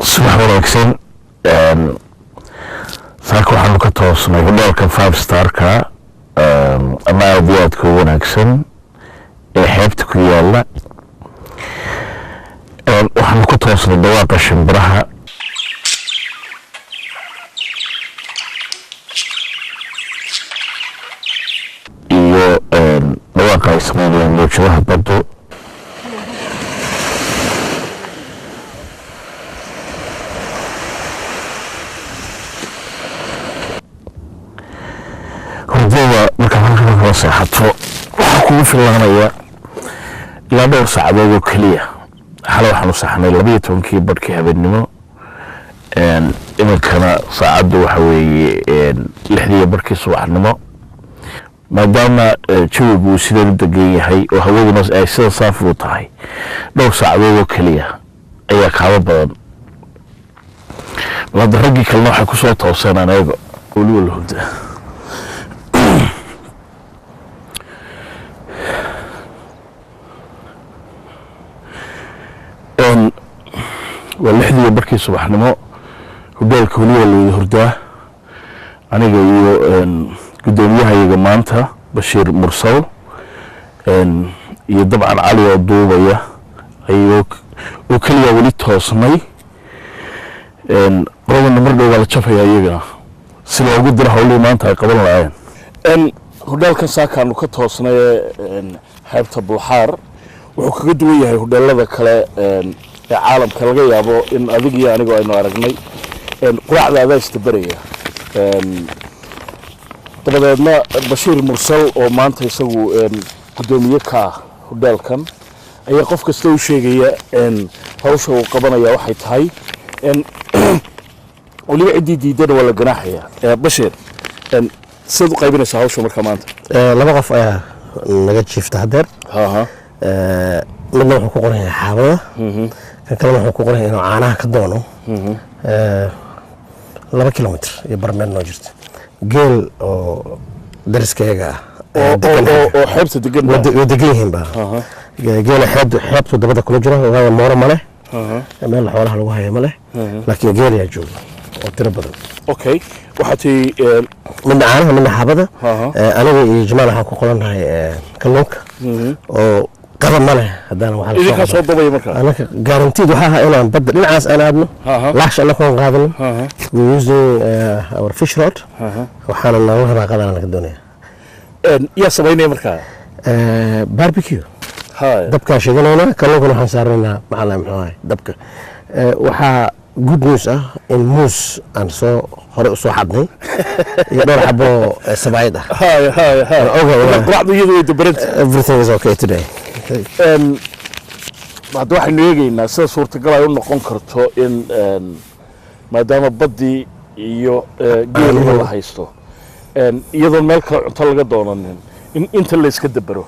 Subax wanaagsan. Saaka waxaanu ka toosnay hodheelka Five Starka ama aad iyo aadka u wanaagsan ee xeebta ku yaala. Waxaanu ka toosnay dhawaaqa shimbiraha iyo dhawaaqa ay sameynayaan mawjadaha baddu. Hurdada markaad halkan kala seexato waxaa kugu filaanaya ilaa dhowr saacadood oo keliya. Xalay waxaanu seexnay 12-kii barhkii habeennimo. Iminkana saacaddu waxa weeye 6-dii barhkii subaxnimo. Maadaama jawigu uu sidan u degan yahay oo hawaduna ay sida saafi u tahay, dhowr saacadood oo keliya ayaa kaaba badan. Hadda raggii kalena waxay kusoo tooseen aneego weliba la hurda. Waa 6-dii barkii subaxnimo, hodheelka weliba la wada hurdaa. Aniga iyo guddoomiyahayaga maanta, Bashiir Mursal, iyo dabcan Cali oo duubaya ayuu oo keliya weli toosnay. Qoladana mar dhow waa la jafaya iyagana si loogu diro hawlihii maanta ay qaban lahaayeen. Hodheelkan saakaanu ka toosnay ee xeebta Bulxaar wuxuu kaga duwan yahay hodheelada kale ee caalamka laga yaabo in adig iyo anigo aynu aragnay: quraacda adaa isdabaraya. Dabadeedna Bashiir Mursal oo maanta isagu guddoomiye ka ah hodheelkan ayaa qof kasta u sheegaya hawsha uu qabanaya waxay tahay. Weliba ciddii diidana waa la ganaaxaya. Bashiir, sidaad u qaybinaysaa hawsha marka maanta? Laba qof ayaa naga jiifta hadeer. Midna wuxuu ku qoran yahay xaabada, kan kalena wuxuu ku qoran yahay inuu caanaha ka doono 2 kilomitr iyo barmeel noo jirta. Geel oo dariskayaga ah ayaa degan. Oo xeebta degan. Way degan yihiin ba. Geela xeebtu dabada kula jira, waayo mooro ma leh, meel xoolaha lagu hayo ma leh, laakiin geel ayaa jooga oo tiro badan. Okay, waxaa tii midna caanaha, midna xaabada. Aniga iyo Jamaal waxaan ku qorannahay kalluunka oo qaba ma leh haddana waxaa la soo idinkaa soo qabaa. Dabaya markaa. Anaka guaranteed waxaa ahaa inaan badda dhinacaas aan aadno, laash anakoon qaadano. We using our fish rod. Waxaana nooga rabaa qadana laga doonaya. Yaa samaynaya markaa? Barbecue. Dabkaa shidanaynaa, kalluunkana waxaan saaranaynaa maxaa la muxuu ahay dabka. Waxaa good news ah in muus aan soo hore usoo xadnay iyo dhowr xabo sabaayad ah. Haya haya haya. Okay, Marka quraacdu iyadu way dabaranta. Everything is okay today. Hadda waxaynu eegeynaa sida suurtagal ay u noqon karto in maadaama baddii iyo geeliba la haysto, iyadoon meel kale cunto laga doonanin, in inta la iska dabero.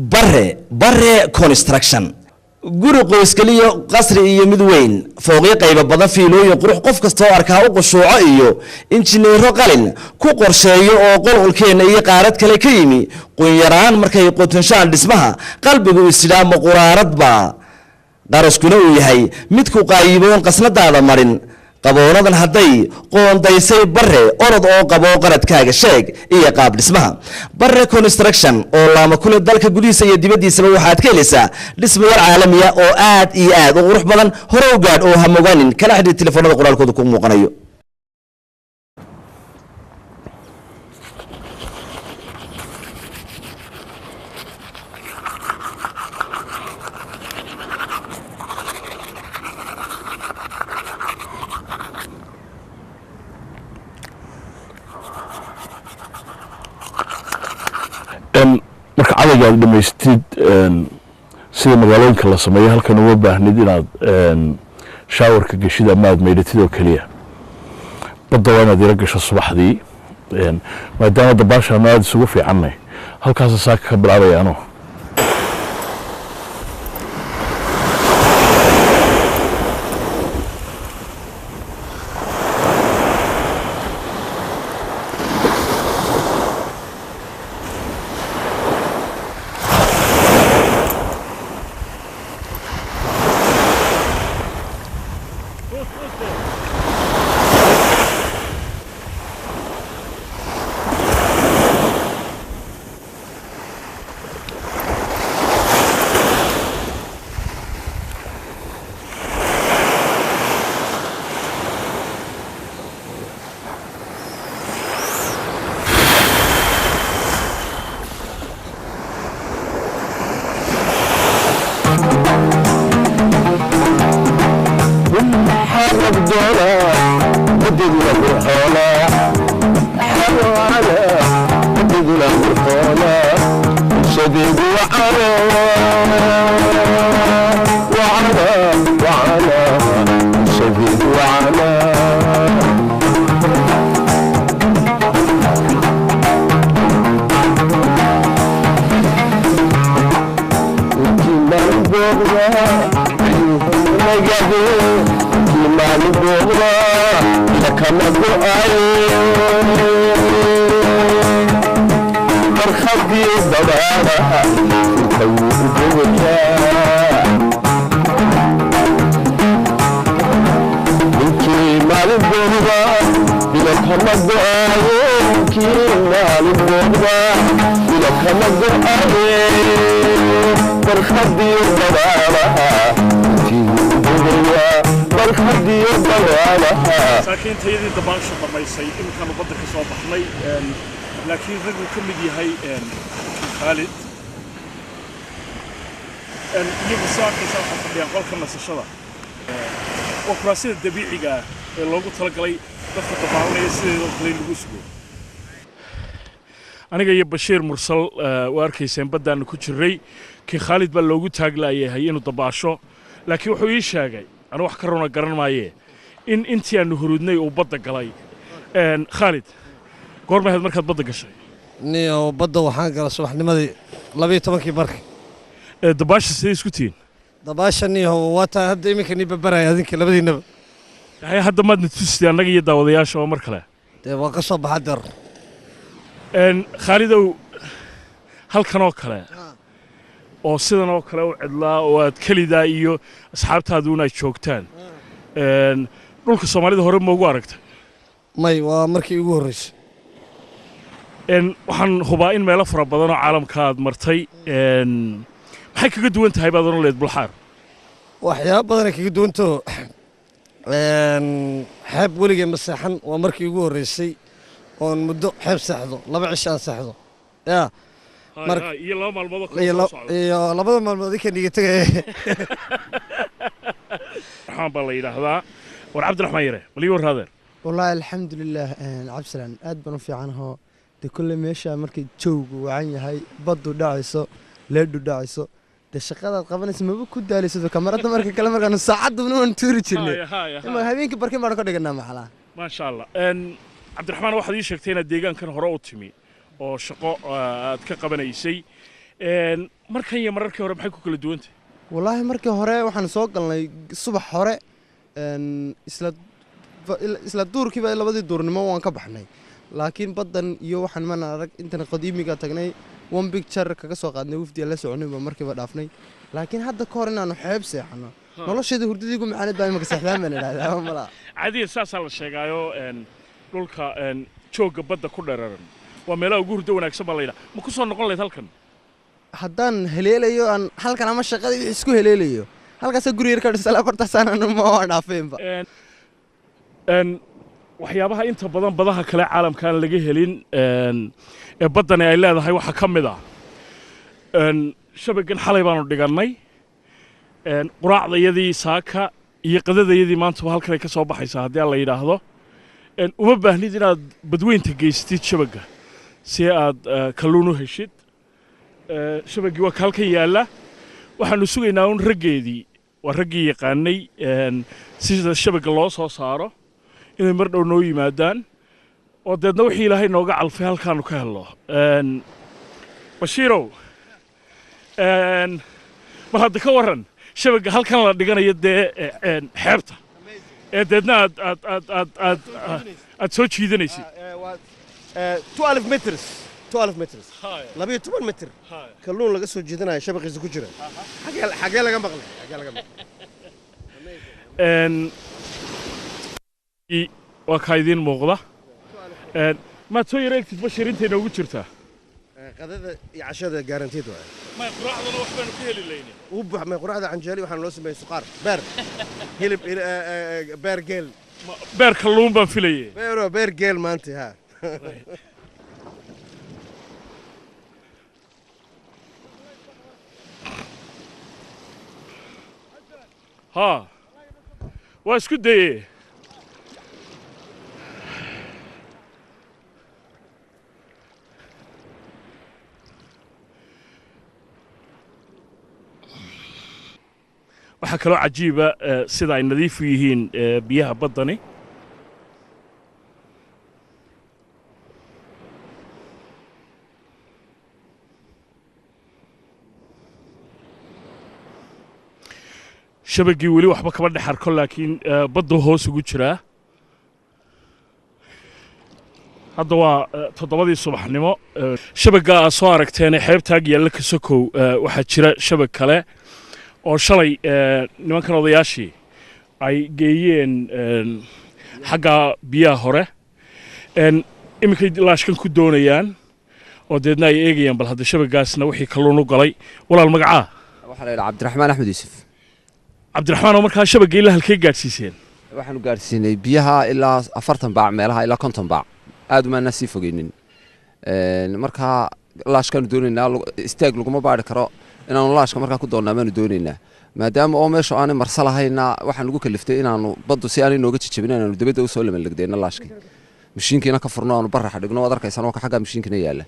Bare Bare Construction, guri qoyskaliyo qasri iyo mid weyn, fooqyo qaybo badan, fiilooyin qurux, qof kasta oo arkaa u qushuuco, iyo injineero qalin ku qorsheeyo oo qolqolkeenna iyo qaarad kale ka yimi, qunyaraan markay qotunshaan dhismaha qalbigu isidhaa maquraaradba, qarashkuna uu yahay midku qaayiboon qasnadaada marin. Qaboonadan hadday qoondaysay Bare, orod oo qabo qaradkaaga sheeg iyo qaab dhismaha. Bare Construction oo laama kule dalka gudihiisa iyo dibaddiisaba waxaad ka helaysaa dhismayaal caalamiya oo aad iyo aad u qurux badan. Hore u gaadh oo ha mogaanin. Kala xidhiir telefoonada qoraalkooda ku muuqanayo. Marka cadayga aad dhamaystid, sida magaalooyinka la sameeyo, halkan uma baahnid inaad showerka geshid ama aad maydhatid oo keliya. Badda waa inaad ila gasho subaxdii, maadaama dabaashaanu aada isugu fiicannay. Halkaasa saaka ka bilaabaya anuu. Saakeyntayadii dabaasha dhamaysay, iminkaanu badda ka soo baxnay, laakiin raguu ka mid yahay Khaalid iyagu soo arkaysa waxaa fadhiyaan qolka nasashada. Waa kuraasida dabiiciga ah ee loogu talagalay dadka dabaalanaya sideedoo kale in lagu sugo. Aniga iyo Bashiir Mursal waa arkayseen baddaannu ku jirray. Kii Khaalid baa loogu taaglaayahay inuu dabaasho, laakiin wuxuu ii sheegay, anu wax ka runa garan maayee, in intii aanu huruudnay uu badda galay. Khaalid, goorma ahayd markaad badda gashay? Niyo, badda waxaan gala subaxnimadii 12-kii barka. Dabaasha sidee isku tihiin? Dabaasha niyo waa taa hadda iminka nii babaraya adinka labadiinaba. Haye, hadda maadna tusitay annaga iyo daawadayaasha oo mar kale? Dee waa ka soo baxa der. Khaalidow, halkan oo kale oo sidan oo kale u cidlaa oo aad kelidaa iyo asxaabtaaduuna ay joogtaan, dhulka Soomaalida hore ma ugu aragtay? May, waa markii ugu horreysay. Waxaan hubaa in meelo fara badan oo caalamka aad martay. Maxay kaga duwan tahay baad oran leed Bulxaar? Waxyaaba badanay kaga duwanto. Xeeb weligay ma seexan, waa markii ugu horreysay oon muddo xeeb seexdo, 2 cisho aan seexdo ya. Iyo 2 maalmood oo kale soo socda. Iyo labada maalmood idinka niga tegaya. Raxmaan baa la yidhaahdaa. War Cabdiraxmaan Yare, bal ii warraadeen. Wallaahi alxamdulilah, Cabdisalaan, aad baan u fiicanahoo. Dee kulle meesha markay jawgu wacan yahay, baddu dhacayso, leedhu dhacayso, dee shaqadaad qabanaysa maba ku daalayso. Kamarada marka kale markaanu saacaduna waan tuuri jirnay. Ima habeenkii barkin baanu ka dhiganaa maxalaa. Maasha Allah. Cabdiraxmaan, waxaad ii sheegtay inaad deegaankan hore u timi oo shaqo aad ka qabanaysay. Markan iyo mararkii hore maxay ku kala duwantay? Wallaahi markii hore waxaan soo galnay subax hore, isla duurkiiba labadii duurnimo waan ka baxnay, laakiin baddan iyo waxaan mana arag. Intan qadiimiga tagnay, one picture kaga soo qaadnay, wafdiga la soconay baa markiiba dhaafnay. Laakiin hadda ka hor inaanu xeeb seexano Nolosheeda hurdadii ugu macaanid baa imika seexdaan baan idhahdaa malaa. Caadiya saasaa la sheegaayo, dhulka joogga badda ku dheraran waa meelaha ugu hurdo wanaagsan baa la yidhaha. Ma ku soo noqon lahayd halkan? Haddaan heleelayo aan halkan ama shaqadii wixii isku heleelayo, halkaasoo guri yar ka dhisala bartaasaan ma waan dhaafeenba. Waxyaabaha inta badan badaha kale caalamka aan laga helin ee baddani ay leedahay waxaa ka mid ah shabagan xalay baanu dhigannay. Quraacdayadii saaka iyo qadadayadii maantaba halkan ay ka soo baxaysaa haddii aan la yidhaahdo. Uma baahnid inaad badweynta geystid shabagga si aad kalluun u heshid. Shabaggii waa ka halkan yaalla. Waxaanu sugaynaa un raggeedii, waa raggii yaqaanay sida shabagga loo soo saaro, inay mar dhow noo yimaadaan oo deedna wixii Ilaahay nooga calfay halkaanu ka helno. Bashiirow, bal hadda ka warran shabagga halkan la dhiganayo dee xeebta ee deedna aad aad aad aad aad aad soo jiidanaysid? 12 meters, 12 meters, 12 mitir kalluun laga soo jiidanayo shabaqiisa ku jira, xagee laga maqlay? Xagee laga maqlay? Waa kaa idiin muuqda. Maad soo yar eegtid Bashir intay noogu jirtaa? Qadada iyo cashada guaranteed waay. May quraacdana wax baynu ka heli laynin. U buux may quraacda canjeeli waxaan loo sameeyey suqaar beer hilib, beer geel. Beer kalluun baan filayay. Beero beer geel maanta ha. Haa, waa isku daye. Waxaa kaloo cajiiba sida ay nadiif u yihiin biyaha baddani. Shabagii weli waxba kama dhex arko, laakiin baddu hoos ugu jiraa. Hadda waa 7dii subaxnimo. Shabagga aad soo aragteen xeebtaag yaalla ka sokow waxaa jira shabag kale oo shalay nimankan odayaashii ay geeyeen xagga biyaha hore. Iminkay laashkan ku doonayaan oo deedna ay eegayaan bal hadda shabaggaasna wixii kalluun u galay. Walaal, magacaa? Waxaa la yidhaha Cabdiraxmaan Axmed Yuusuf. Cabdiraxmaan, oo markaa shabagga ilaa halkee gaadhsiiseen? Waxaanu gaadhsiinay biyaha ilaa 40 baac meelaha, ilaa 50 baac, aad umaanaa sii fogeynin. Markaa laashkaanu doonaynaa, istaag laguma baari karo, inaanu laashka markaa ku doonnaa baanu doonaynaa. Maadaama oo meesha aanay marsa lahayna, waxaan ugu kaliftay inaanu baddu si aanay nooga jajabin inaanu dibadda usoo lamanlegdeyno, laashkii mashiinkiina ka furno, aanu baraxa dhigno. Waad arkaysaan, waa ka xaggaa mashiinkina yaalla.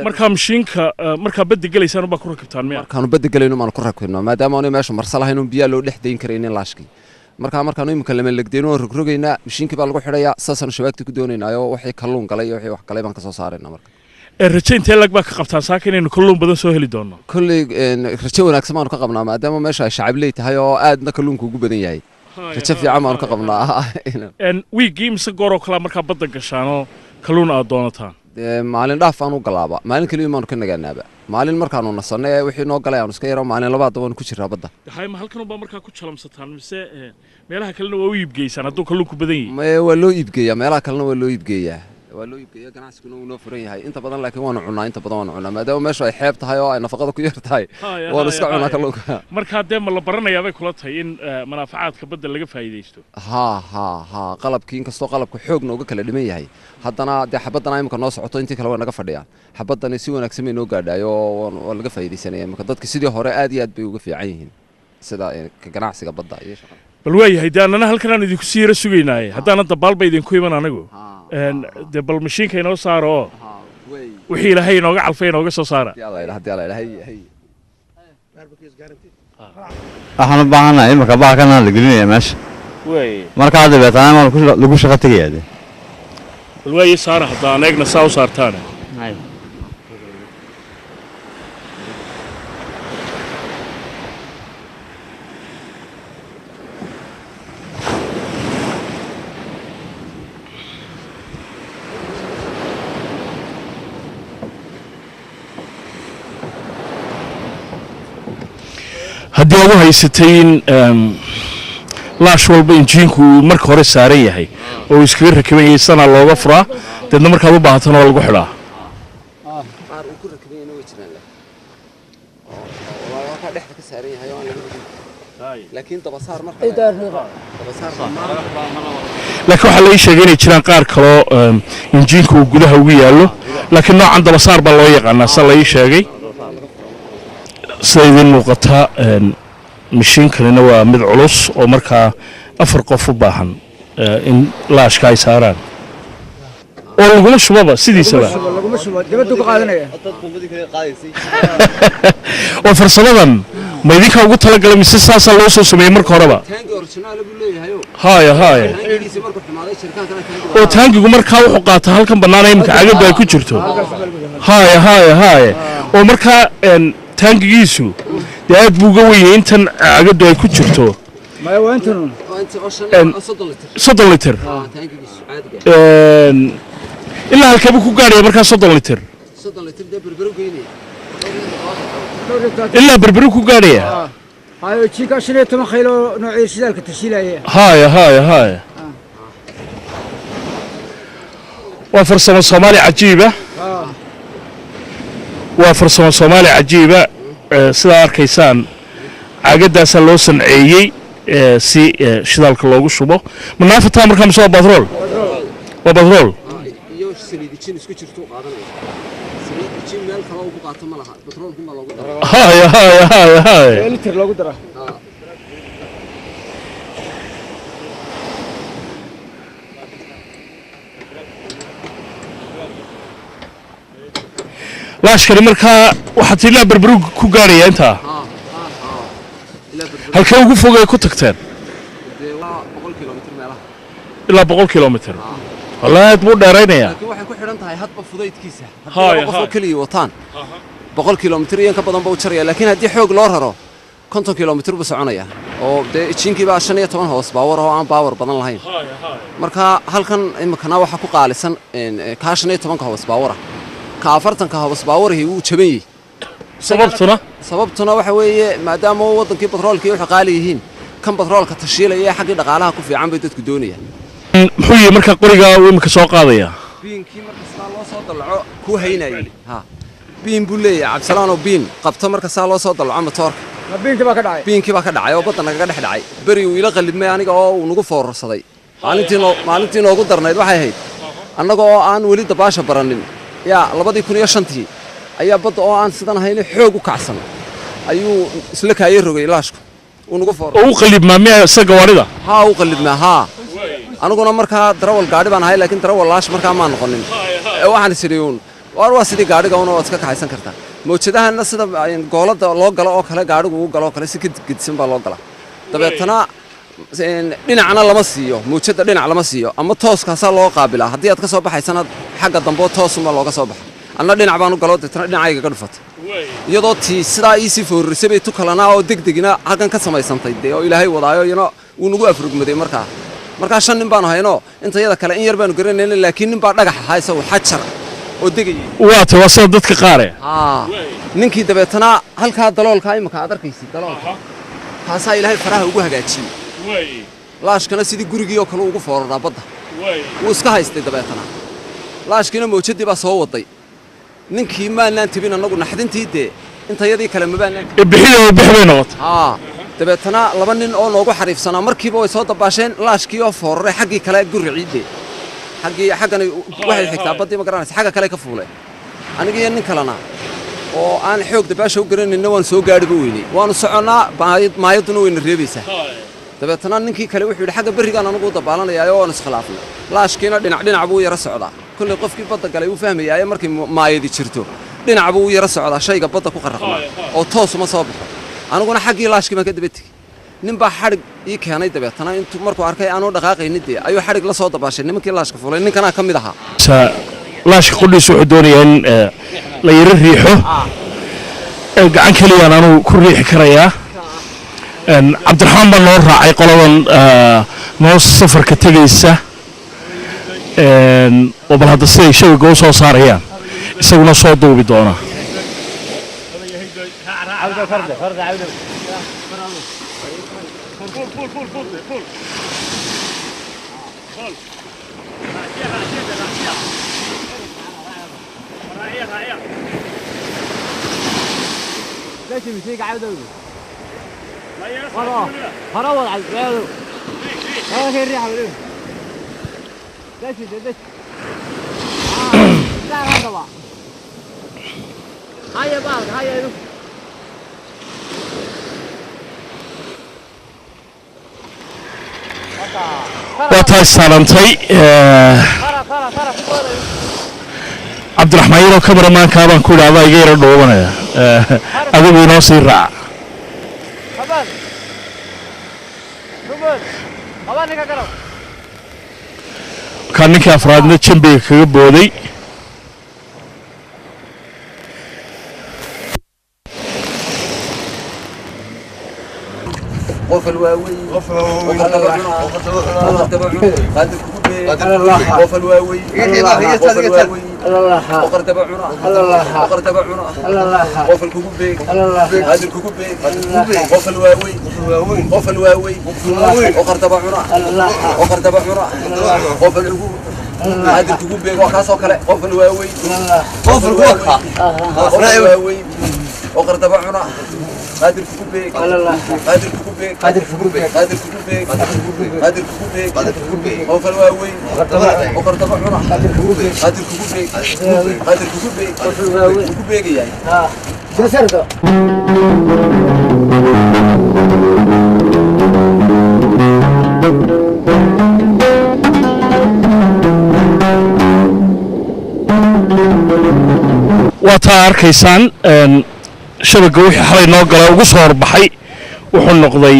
Markaa mashiinka markaa badda gelaysaan baa ku rakibtaan miya? Markaanu badda gelayno maanu ku rakibno, maadaama aanay meesha marsa lahayn oon biyaa loo dhex dayn karaynin laashkii. Markaa markaanu iminka lamanlegdeyno oo rogrogaynaa, mashiinkii baa lagu xidhayaa, saasaanu shabaagtii ku doonaynaayo wixii kalluun galay iyo wixii wax galay baan ka soo saaraynaa. Marka rajo intee lag baa ka qabtaan saaka inaynu kalluun badan soo heli doonno? Kolley rajo wanaagsan baanu ka qabnaa, maadaama meesha ay shacabley tahay oo aadna kalluunku ugu badan yahay. Rajo fiican baanu ka qabnaa. Wiiggii mise gooroo kalaa markaa badda gashaanoo kalluun aad doonataan? Maalin dhaaf aan u galaaba, maalin keliya maanu ka nagaanaaba. Maalin markaanu nasanno ee wixii noo galay aanu iska yaro, maalin labaadba waanu ku jiraa badda. Hay, ma halkan unbaa markaa ku jalamsataan mise meelaha kalena waa u iibgeysaan hadduu kalluunku badan yahay? Maye, waa loo iibgeeyaa, meelaha kalena waa loo iibgeeyaa, waa loo iibgeeyaa. Ganacsiguna wuu noo furan yahay inta badan, laakiin waanu cunnaa, inta badan waanu cunnaa, maadaama meeshu ay xeeb tahay oo ay nafaqada ku yar tahay, waanu iska cunnaa kalluunka. Markaa dee ma la baranayaa bay kula tahay in manaafacaadka badda laga faa'iidaysto? Haa haa haa, qalabkii inkastoo qalabku xoog nooga kala dhiman yahay, haddana dee xabaddan imika noo socoto, intii kale waa naga fadhiyaan. Xabaddani si wanaagsan bay noo gaadhaay oo waa laga faa'iidaysanaya imika. Dadka sidii hore aad iyo aad bay uga fiican yihiin sida ka ganacsiga badda iyo shaqada. Bal waayahay, dee annana halkan aan idinku sii yara sugaynaaye, haddaana dabaal ba idinku iman anigu. Dee bal mashiinka inoo saaro oo wixii Ilaahay inooga calfay inooga soo saara. Waxaan u baahannahay iminka bahalkana la gelinaya meesha, markaa dabeetana waa lagu shaqo tegayaa de. Bal waaye, saara haddaan eegna saa u saartaane. Haddii Haddii aad u haysatay in laash walba injiinku uu marka hore saaran yahay oo uu iskaga rakiban yahay, sanaa looga furaa, deedna markaad u baahatana waa lagu xidhaa. Qaar uu ku rakiban yahayna way jiraan leh oo halkaa dhexda ka saaran yahay oo aan laga ogin, laakiin dabasaar marka dabasaar dhammaan. Laakiin waxaa la ii sheegay inay jiraan qaar kaloo injiinku uu gudaha ugu yaallo, laakiin noocan dabasaar baa loo yaqaanaa sa la ii sheegay. Sida idiin muuqata, mishiinkanina waa mid culus oo markaa 4 qof u baahan in laashka ay saaraan, oo laguma shubaba sidiisaba. Laguma shubo, dibaddu ka qaadanaya. Oo farsamadan ma idinkaa ugu talagalay mise saasaa loo soo sameeyey marka horeba? Taangi original buu leeyahayo. Haya. Taangigiisii markuu xumaaday shirkaankana taangi. Oo taangigu markaa wuxuu qaataa halkan bannaana iminka cagadu ay ku jirto. Haya, oo markaa taangigiisu dee aad buu uga wenyay intan cagadu ay ku jirto. Maya, waa intan un. Oo inta oo shan oo 30 litir. 30 litir. Taangigiisu caadiga. Ilaa halkee buu ku gaadhaya markaa 30 litir? 30 litir dee Berberu geynaya. Ilaa Berberu ku gaadhaya? Hayo, jiinka 15 khaylo noocii shidaalka tashiilaya. Haya, waa farsamo Soomaali cajiiba, waa farsamo Soomaali cajiiba. Sidaa arkaysaan caagadaasaa loo sanceeyey si shidaalka loogu shubo. Ma naafataa markaa mise waa batrool? Waa batrool. Iyo saliid ijin isku jirto u qaadanaya. Saliid ijin meel kale ugu qaato ma laha, batroolkun baa loogu daraa. Haya. Litir loogu daraa. Laashkani markaa waxaad ilaa Berberu ku gaadhaya intaa? Ilaa Berberu. Halkee ugu fogay ku tagteen? Dee waa 100 kilomitir meelaha. Ilaa 100 kilomitir? Wallahi aad buu dheeraynayaa. Laakiin waxay ku xidhan tahay hadba fudaydkiisa. Haddii 2 qof oo keliya wataan, 100 kilomitir iyo in ka badan ba u jaraya, laakiin haddii xoog loo raro 50 kilomitir buu soconaya, oo dee ijiinkii baa 15 horse power oo aan power badan lahayn. Marka halkan iminkana waxaa ku qaalisan kaa 15-ka horse power ah. Ka 40-ka horse powerhi wuu jaban yahay. Sababtuna? Sababtuna waxa weeye maadaama waddankii batroolkii waxay qaali yihiin, kan batroolka tashiilaya ee xaggii dhaqaalaha ku fiican bay dadku doonayaan. Muxuu yihi markaa qorigaa uu iminka soo qaadaya? Biinkii marka sidaa loo soo dallaco kuu haynayay. Ha, biin buu leeyahay Cabdisalaan, oo biin qabto marka saa loo soo dallaco matoorka. Biinkii baa ka dhacay. Biinkii baa ka dhacay oo badda nagaga dhex dhacay. Beri uu ila qallibmay aniga oo uu nagu foorarsaday. Maalintii noogu darnayd waxay ahayd annaga oo aan weli dabaasha baranin yaa 2005-tii ayaa badda oo aan sidan ahayni xoog u kacsan ayuu isla kaayay rogay laashku, uu nagu foor. Oo u qalibmaa miya isa gawaarida? Haa, u qallibmaa haa. Aniguna markaa darawal gaadhi baan ahay, laakiin darawal laash markaa maan noqonin. Waxaan is idhi uun waar waa sidii gaadhiga una waad iska kaxaysan kartaa. Mawjadahanna sida goolada loo galo oo kale gaadhigu uu galo oo kale si ka gedisan baa loo galaa. Dabeetana dhinacna lama siiyo mawjada, dhinac lama siiyo, ama tooskaasaa loo qaabilaa. Haddii aad ka soo baxaysana xagga dambe toosunbaa looga soo baxa. Anna dhinac baan u galo, deetana dhinacayga ka dhufatay, iyadoo tii sidaa iisii foorarisay bay tu kalena oo degdegina halkan ka samaysantay dee oo Ilaahay wadaayo, iyana wuu nagu afrugmaday. Markaa shan nin baanu hayno, inta yada kale in yar baanu garanayna, laakiin nin baa dhagax ahaa isagu xajar oo degayay. Waa ta waa sida dadka qaare. Haa, ninkii dabeetana halkaa daloolkaa imika aad arkaysid, daloolka taasaa Ilaahay faraha ugu hagaajiyey. Laashkana sidii gurigii oo kale ugu fooraraa badda wuu iska haystay. Dabeetana laashkiina mawjadii baa soo waday. Ninkii maanaan tebin annagu naxdintii dee intayadii kale mabaanaan. Bixida oo bix bay noqotay. Haa, dabeetana laba nin oo noogu xariifsanaa markiiba way soo dabaasheen. Laashkii oo fooraray xaggii kale guricii dee xaggii xaggani waxay xigtaa baddii, ma garanaysa, xagga kale ka fuuleen. Aniga iyo nin kalena oo aan xoog dabaasha u garanayna waan soo gaadhiba weynay, waanu soconnaa, maayaduna wayna reebaysaa. Dabeetana ninkii kale wuxuu yidhi xagga berrigaan anugu u dabaalanayaayo, waanu iskhilaafnay. Laashkiina dhinac dhinac buu yara socdaa. Kolley qofkii badda galay wuu fahmayaaye, markay maayadi jirto dhinac buu u yara socdaa shayga badda ku qarraqmaa oo toosuma soo baxo. Aniguna xaggii laashkii baan ka daba tegey. Nin baa xadhig ii keenay. Dabeetana intuu markuu arkay aanuu dhaqaaqaynin dee ayuu xadhig la soo dabaashay nimankii laashka fuulay, ninkanaa ka mid ahaa. Laashka qudhiisa wuxuu doonayaa in la yaro riixo. Gacan keliyaan anuu ku riixi karayaa. Cabdiraxmaan baa noo raacay qoladan noo safarka tegaysa, oo bal hadda siday shawiga u soo saarayaan isaguna soo duubi doona. Waa tahay saarantay Cabdiraxmaan yaroo kamaramaankaa baan ku idhaahdaa iga yaro dhoobanaya, adigu inoo sii raac. Markaa ninkii afraadna jambiga kaga booday. Waa taa arkaysaan shabagga wixii xalay noo gala ugu soo horbaxay wuxuu noqday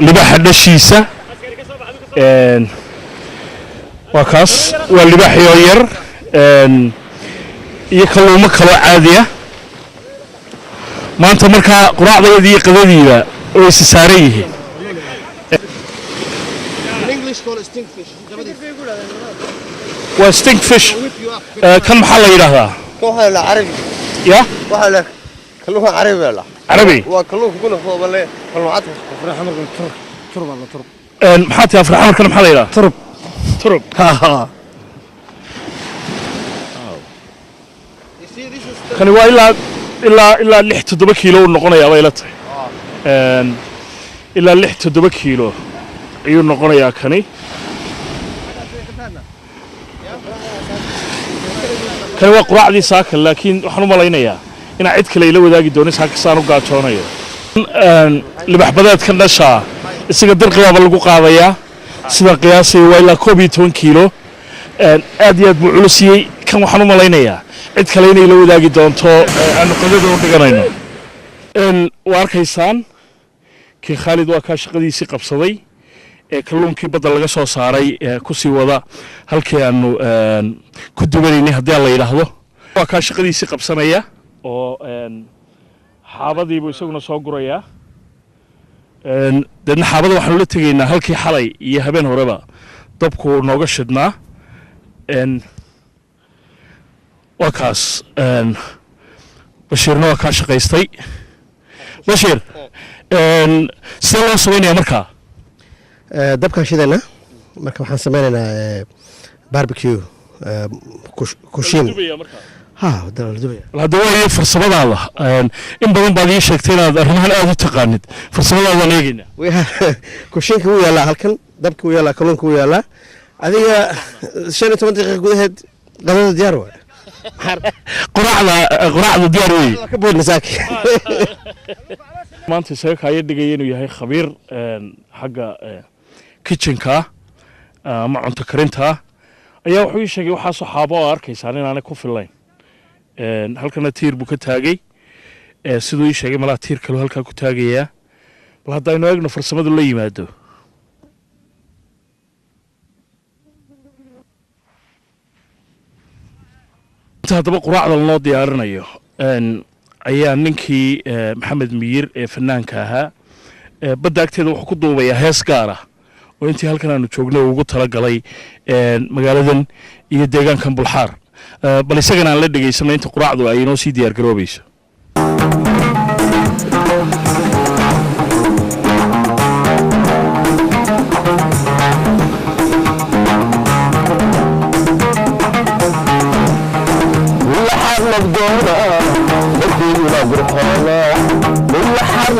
libaaxa dhashiisa. Waa kaas, waa libaaxii oo yar iyo kalluumo kaloo caadiya. Maanta markaa quraacdayadii iyo qadadiiba way isa saaran yihiin. Waa stink fish. Kan maxaa la yidhaahdaa? Ya carabi maxaa tihi? Afraxamarkana maxaa la yidhaha? Turub. Turub. Kani waa ilaa 6-7 kiilo uu noqonayaa bay ila tahay. Ilaa 6-7 kiilo ayuu noqonayaa kani. Kani waa quraacdii saaka, laakiin waxaan u malaynayaa inaan cid kale ila wadaagi doonin saaka saan u gaajoonayo. Libax badeedkan dhashaa isaga dirqibaaba lagu qaadayaa sidaan qiyaasaya waa ilaa 11 kiilo. Aad iyo aad buu culusiyey. Kan waxaan u malaynayaa cid kale inay la wadaagi doonto aanu qadada u dhiganayno. Waa arkaysaan kii Khaalid waa kaa shaqadiisii qabsaday ee kalluunkii badda laga soo saaray ku sii wada halkii aanu ku dubanaynay haddii aan la yidhaahdo. Waa kaa shaqadiisii qabsanaya oo xaabadiibuu isaguna soo gurayaa. Deedna xaabada waxaanu la tegaynaa halkii xalay iyo habeen horeba dabku nooga shidhnaa. Waa kaas Bashiirna waa kaa shaqaystay. Bashiir, sidee loo samaynaya markaa? Dabkaan shidaynaa. Marka waxaan sameynaynaa barbecue kushiin ha la dubaya. Hadda waa iyo farsamadaada, in badan baad ii sheegtay inaad arrimahan aada u taqaanid, farsamadaadaan eegaynaa. Kushiinka wuu yaallaa halkan, dabka wuu yaallaa, kalluunka wuu yaallaa. Adiga 15 daqiiqa gudaheed qadada diyaar waay. Quraacda diyaar wey. Ka boodna saaki. Maanta isaga kaaya dhigaya inuu yahay khabiir xagga kitchenka ama cunto karinta ayaa wuxuu ii sheegay waxaasoo xaabo oo arkaysaan inaanay ku fillayn. Halkana tiir buu ka taagay, siduu ii sheegay malaha tiir kaloo halkaa ku taagayaa. Bal haddaynu eegno farsamadu la yimaado. Inta haddaba quraacda lanoo diyaarinayo ayaa ninkii Maxamed Miyir ee fanaanka ahaa badda agteeda wuxuu ku duubayaa hees gaar ah oo intii halkan aanu joognay uu ugu talagalay magaaladan iyo deegaankan Bulxaar. Bal isagana aan la dhegaysano inta quraacdu ay inoo sii diyaar garoobayso.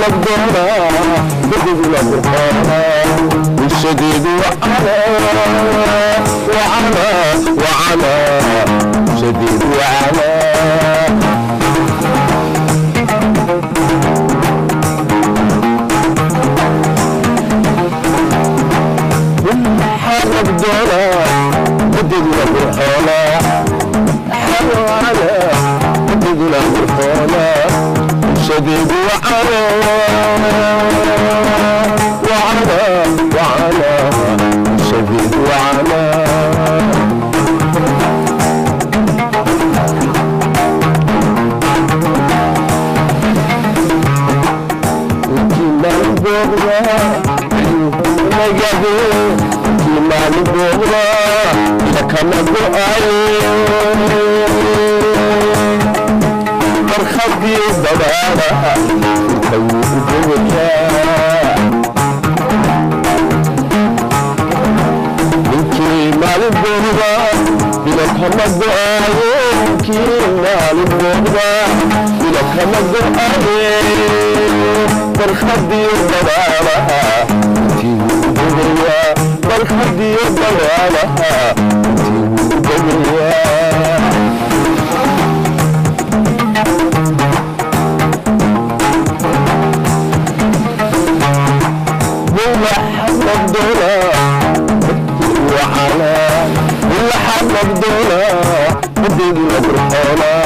Xaragdoona badidula qurxoona bulshadeedu wacana wacana wacana bulshadeedu wacana. Xaragdoona badidula qurxoona xarwana badidula qurxoona bulshadeedu wacana وعلى وعلى شديد وعلى. مرخبي الضلالة ninkii maalin booda bila kama go-aayo, ninkii maalin booda bila kama go-aaye, barkhadiyo dabaalaha intii wuu bogayaa, barkhadiyo dabaalaha intii wuu bogayaa. وعلى والحرب دولا بدي برحولا.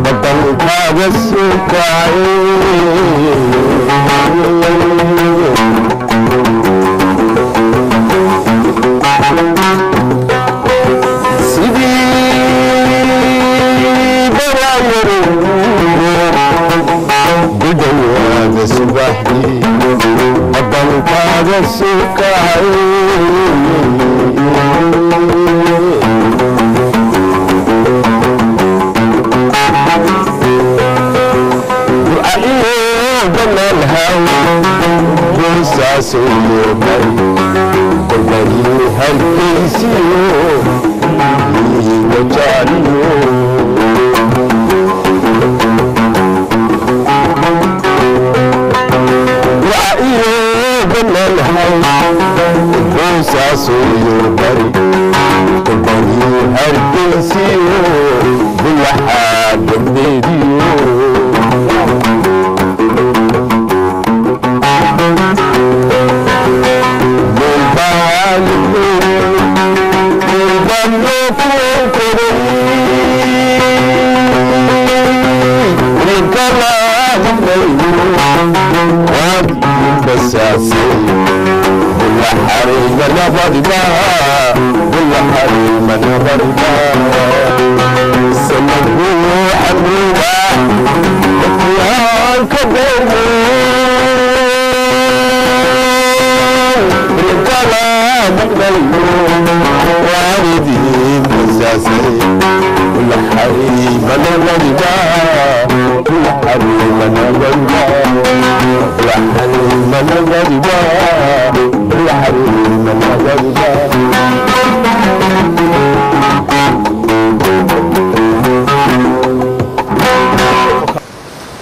Badankaaga sukaaye sidii baraayaro gudawaaga subaxdii badankaaga sukaaye.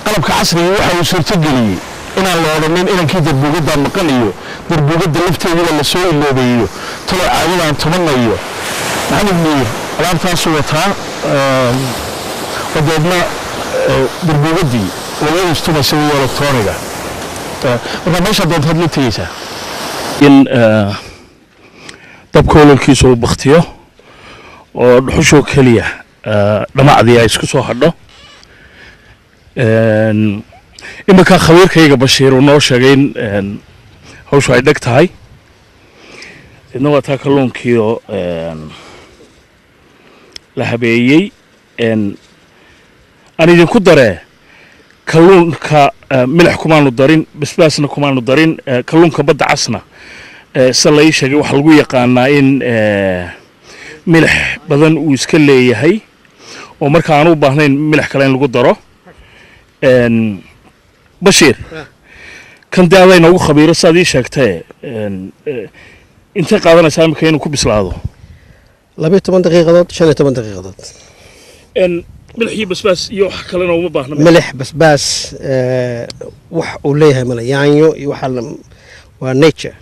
Qalabka casriga waxa uu suurtageliyey inaan la odhanin inankii darbuugaddaa maqan iyo darbuugadda lafteediba la soo iloobayo. Talo caadadaan tumanayo Maxamed Miir alaabtaasuu wataa, oo deedna darbuugadii labada istumaysa iyo electroniga. Marka meesha doontaad la tegeysaa in dabka ololkiisa uu baktiyo oo dhuxushoo keliya dhamacdii ay isku soo hadho. Iminka khabiirkayga Bashiir uu noo sheegay in hawshu ay dheg tahay. Idna waa taa kalluunkiioo la habeeyey. Aan idinku daree, kalluunka milix kumaanu darin, basbaasna kumaanu darin. Kalluunka badda casna, sida la ii sheegay, waxaa lagu yaqaanaa in milix badan uu iska leeyahay, oo marka aan u baahnayn milix kale in lagu daro. Bashiir, kan dee adaa inoogu khabiiro, sidaad ii sheegtee, intay qaadanaysaa imika inuu ku bislaado? 12 daqiiqadood, 15 daqiiqadood. Milix iyo basbaas iyo wax kalena uma baahna? Milix, basbaas, wax uu leeyahay male, yaanyo iyo waxa waa nature.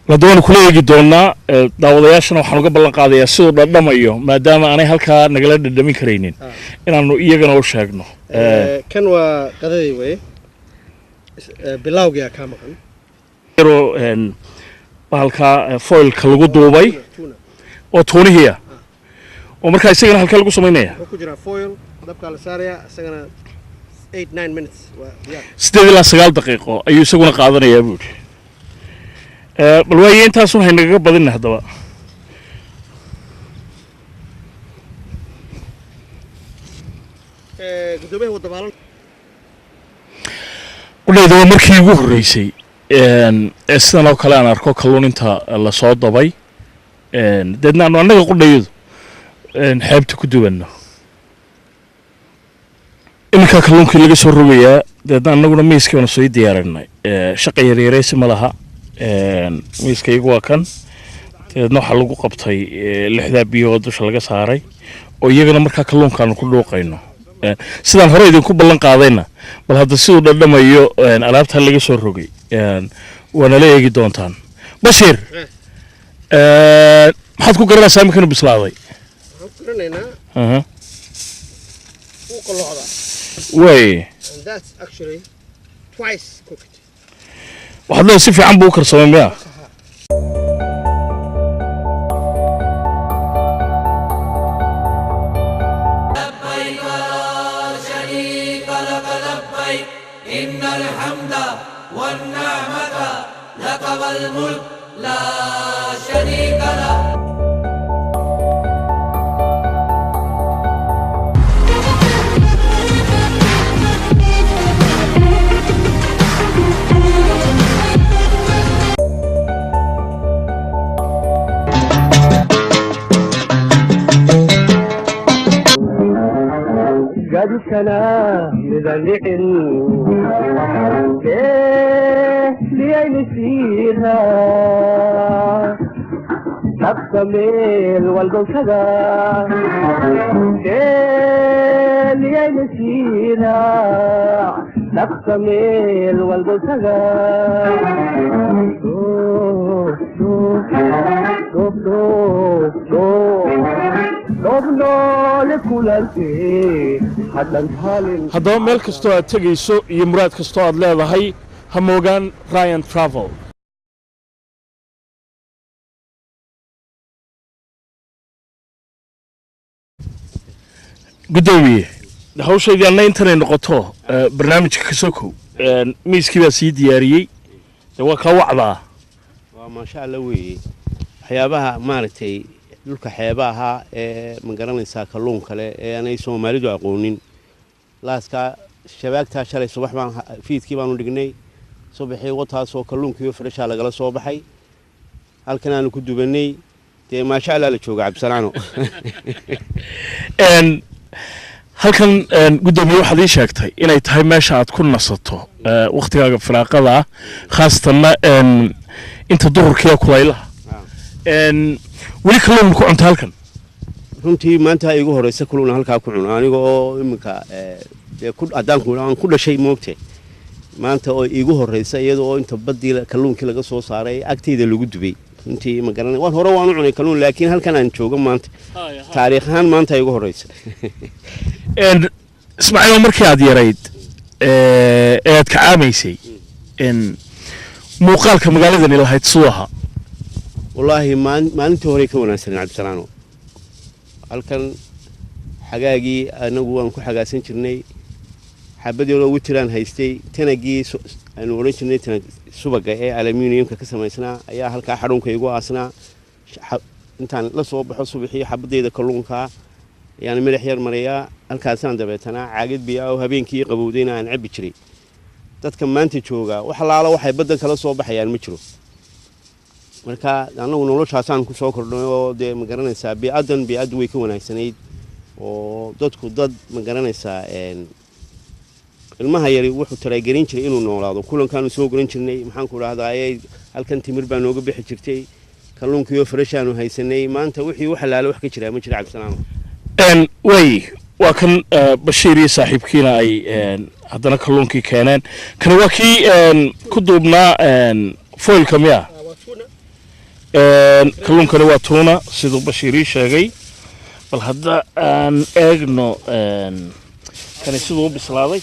Hadda waanu kula eegi doonaa. Daawadayaashana waxaan uga ballan qaadayaa siduu dhadhamayo, maadaama aanay halkaa nagala dhadhamin karaynin, inaanu iyagana u sheegno. Kan waa qadadii weye, bilawgiyaa kaa maqan. Yaroo bahalkaa foilka lagu duubay oo tuunihiya, oo markaa isagana halkaa lagu samaynaya. Wuxuu ku jiraa foil, dabkaa la saarayaa, isagana 8 9 minutes waa diyaar. 8 ilaa 9 daqiiqo ayuu isaguna qaadanayaa buu yidhi. Bal waaye, intaasun haynagaga badina haddaba. Gudoomiyaha wadabaalan. Qudhayda waa markii ugu horreysay ee sidan oo kale aan arko kalluun inta lasoo dabay, deedna aanu annaga qudhayadu xeebta ku duwanno. Iminkaa kalluunkii laga soo rogayaa, deedna annaguna miiskii baanu soo diyaarinay. Shaqa yaryareysi ma laha. Miiska iyagu waa kan. Deedna waxaa lagu qabtay lixdaa biyood dusha laga saaray, oo iyagana markaa kalluunkaanu ku dhuuqayno. Sidaan hore idinku ballan qaadayna, bal hadda siduu dhadhamayo alaabtan laga soo rogay waa nala eegi doontaan. Bashiir, maxaad ku garanaysaa iminka inuu bislaaday? Waxaan ku garanaynaa wuu qalloocdaa. Way And that's actually twice cooked. Waxaad leedahay si fiican buu u karsamay miya? لبيك لا شريك لك لبيك، إن الحمد والنعمة لك والملك، لا شريك لك. Gaadiidkana midan dhicin liyayni siira dhabta meel walbowtada liyayni siira dhabta meel walbowtada dhoof dhoof dhoof dhoof noole kulantee hadhan taalin. Haddaba meel kastoo aad tegayso iyo muraad kastoo aad leedahay, ha moogaan Ryan Travel. Guddoomiye, hawshaydii anna intanay noqoto barnaamijka kasokow, miiskii baa sii diyaariyey, dee waa kaa wacdaa. Waa maasha Alla weeye. Waxyaabaha maaragtay dhulka xeebaha ee ma garanaysaa kalluun kale ee aanay Soomaalidu aqoonin, laaskaa shabaagtaa shalay subax baan fiidkii baanu dhignay, subaxii wataasoo kalluunkiiyo freshaa lagala soo baxay, halkan aanu ku dubanay. Dee maasha Allah la jooga, Cabdisalaano. Halkan guddoomiye, waxaad ii sheegtay inay tahay meesha aad ku nasato wakhtigaaga firaaqada ah, khaasatanna inta duhurkiiya kulaylaha. Weli kalluun ma ku cunta halkan? Runtii maanta igu horeysa kuluna halkaa ku cuno, aniga oo iminka dee ku haddaan ku aan ku dhashay moogte, maanta oo iigu horeysa iyada oo inta baddii kalluunkii laga soo saaray agtayda lagu dubay. Runtii ma garanay, waan hore waan u cunay kalluun, laakiin halkan aan joogo maanta taariikh ahaan maanta ay ugu horeysa. Ismaaciil, markii aad yarayd ee aad kacaamaysay, muuqaalka magaaladani lahayd siduu ahaa? Wallaahi maalintii hore ka wanaagsaneen, Cabdisalaano. Halkan xagaagii anagu waan ku xagaasan jirnay. Xabad yaroo witiraan haystay, tanagii aynu odhan jirnay tanag subaga ee aluminiumka ka samaysnaa ayaa halkaa xarunka igu aasnaa. Intaan la soo baxo subaxii xabadeyda kalluunkaa ayaan madax yar marayaa halkaasaan, dabeetana caagad biyo ah oo habeenkii qabowdayna aan cabbi jiray. Dadka maanta jooga wax laalo waxay badda kala soo baxayaan ma jiro. Marka annagu noloshaasaan ku soo kordhnay oo dee ma garanaysaa, bii'addan bii'addu way ka wanaagsanayd oo dadku dad ma garanaysaa, ilmaha yari wuxuu talagelin jiray inuu noolaado. Kulankaanu soo goran jirnay, maxaan ku idhahdaa, halkan timir baa nooga bixi jirtay, kalluunkiioo fresh-aanu haysanay. Maanta wixii wax laalo wax ka jiraa ma jira, Cabdisalaam. Way waa kan Bashiir iyo saaxiibkiina ay haddana kalluunkii keeneen. Kani waa kii ku duubnaa foilka miya? Kalluunkani waa tuuna siduu Bashiir ii sheegay. Bal hadda aan eegno kani siduu u bislaaday.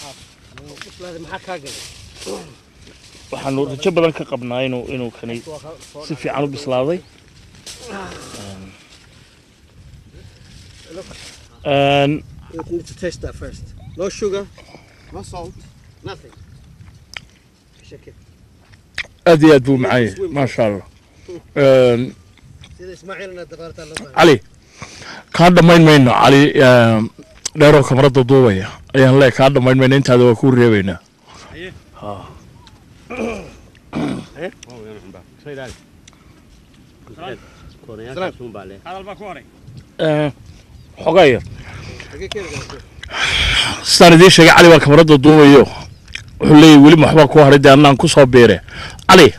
Waxaanu rajo badan ka qabnaa inuu kani si fiican u bislaaday. You need to taste that first. No sugar, no salt, nothing. Shake it. Aad iyo aad buu macaan yahay, maasha Allah. Sida Ismaaciilna dabaarta loo baahan. Cali, kaa dhammayn mayno. Cali dheeroo kamarada duubaya ayaan le, kaa dhammayn mayno, intaada waa kuu reebaynaa. Ha. Xogaa yar sidaan idiin sheegay, Cali baa kamarada duubayo, wuxuu leeyahy weli waxbaa ku haray, dee annaan ku soo biire. Cali,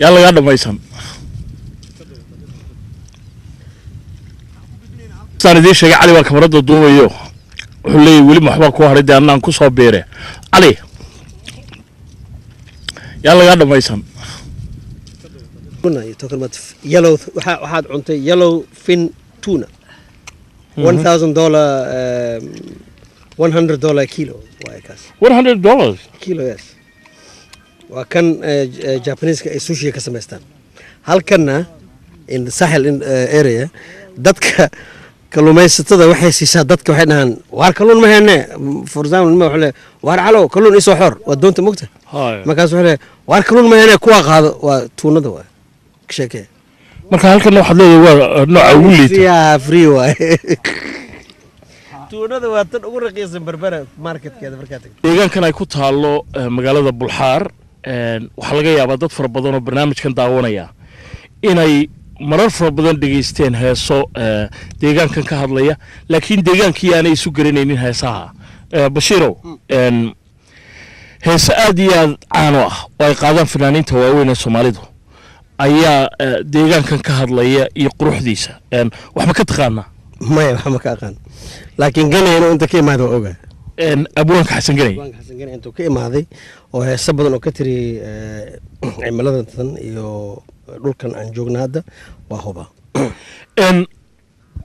yaa lagaa dhammaysan. Sidaan idiin sheegay, Cali baa kamarada duubayo, wuxuu leeyahy weli waxbaa ku haray, dee annaan ku soo biire. Cali, yaa lagaa dhammaysan. Tuna, you're talking about yellow, waxaad cuntay yellow fin tuna. $1,000, $100 kilo waaye kaas. $100 kilo, yes. Waa kan Japaneska ay sushiga ka samaystaan. Halkanna in the Sahel in, area, dadka kalluumaysatada waxay siisaa dadka, waxay dhahaan waar kalluun ma hayne. For example, nima wuxuu leeyahay waar calow kalluun isoo xor, waa doonta mogta. Markaas wuxuu leeyahay waar kalluun ma hayne, kuwaa qaado, waa tuunada, waa ka sheekee. Marka halkan waxaad leedahay waa nooca ugu liita. Yeah, free waay. Tuunada waa tan ugu raqiisan Berbera marketkeeda markaa tagto. Deegaankan ay ku taallo magaalada Bulxaar, waxaa laga yaabaa dad fara badan oo barnaamijkan daawanaya inay marar fara badan dhegaysteen heeso deegaankan ka hadlaya, laakiin deegaankii aanay isu garanaynin heesaha. Bashiirow, heese aad iyo aad caano ah oo ay qaadaan fanaaniinta waaweyn ee Soomaalidu ayaa deegaankan ka hadlaya iyo quruxdiisa. Wax ma ka taqaanaa? Maya, waxa ma ka aqaan, laakiin Ganay inuu inta ka imaado waa ogaa. Abwaanka Xasan Ganay. Abwaanka Xasan Ganay intuu ka imaaday oo heese badan oo ka tiri cimilada tan iyo dhulkan aan joogna hadda waa huba.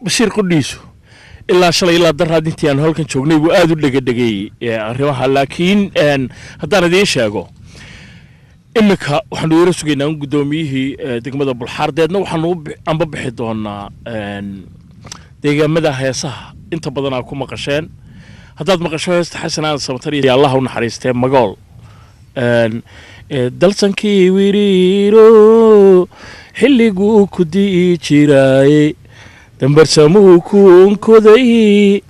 Bashiir qudhiisu ilaa shalay ilaa daraad intii aanu halkan joognay buu aad u dhegedhegeeyey arrimaha, laakiin haddaan idiin sheego, iminka waxaanu yaro sugaynaa in guddoomiyihii degmada Bulxaar, deedna waxaanu u amba bixi doonaa deegaamada heesaha inta badan aa ku maqasheen. Haddaad maqasho heesta Xasan Aadan Samatar iyo Allah u naxariistee Magool, dalsankii wiriiro xilliguu ku di'i jiraaye, dambarsamuu ku onkoday,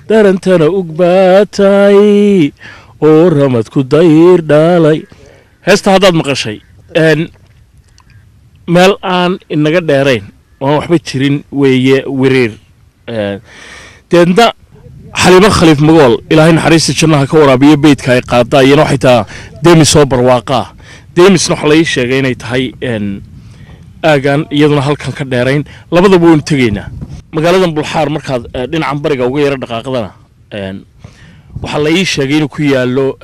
darantana ugbaatay oo ramad ku dayr dhalay, heesta haddaad maqashay, meel aan inaga dheerayn oon waxba jirin weeye wiriir. Deedna Xaliimo Khaliif Magool, Ilaahay naxariista jannaha ka waraabiyo, beydka ay qaadaa iyana waxay tahaa demis oo barwaaqaa. Demisna waxaa la ii sheegay inay tahay aagaan iyaduna halkan ka dheerayn. Labadaba waynu tegaynaa. Magaaladan Bulxaar markaad dhinacan bariga uga yaro dhaqaaqdana, waxaa la ii sheegay inuu ku yaallo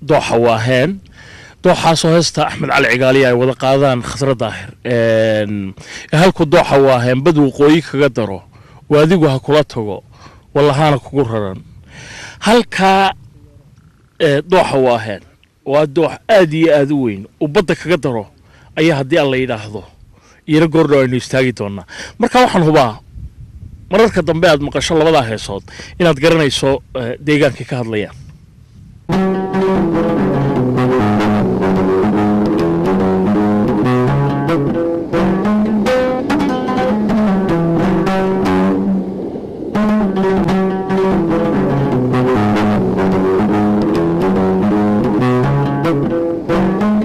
dooxa Waaheen. Dooxaasoo heesta Axmed Cali Cigaaliya ay wada qaadaan Khasre Daahir. Halku dooxa waa heenbad waqooyi kaga daro, waadigu ha kula tago, wallahaana kugu raran. Halkaa dooxa waa heen, waa doox aad iyo aad u weyn uu badda kaga daro ayaa haddii aan la yidhaahdo iyana goordhow aynu istaagi doonaa. Marka waxaan hubaa mararka dambe aad maqasho labadaa heesood inaad garanayso deegaankay ka hadlayaan.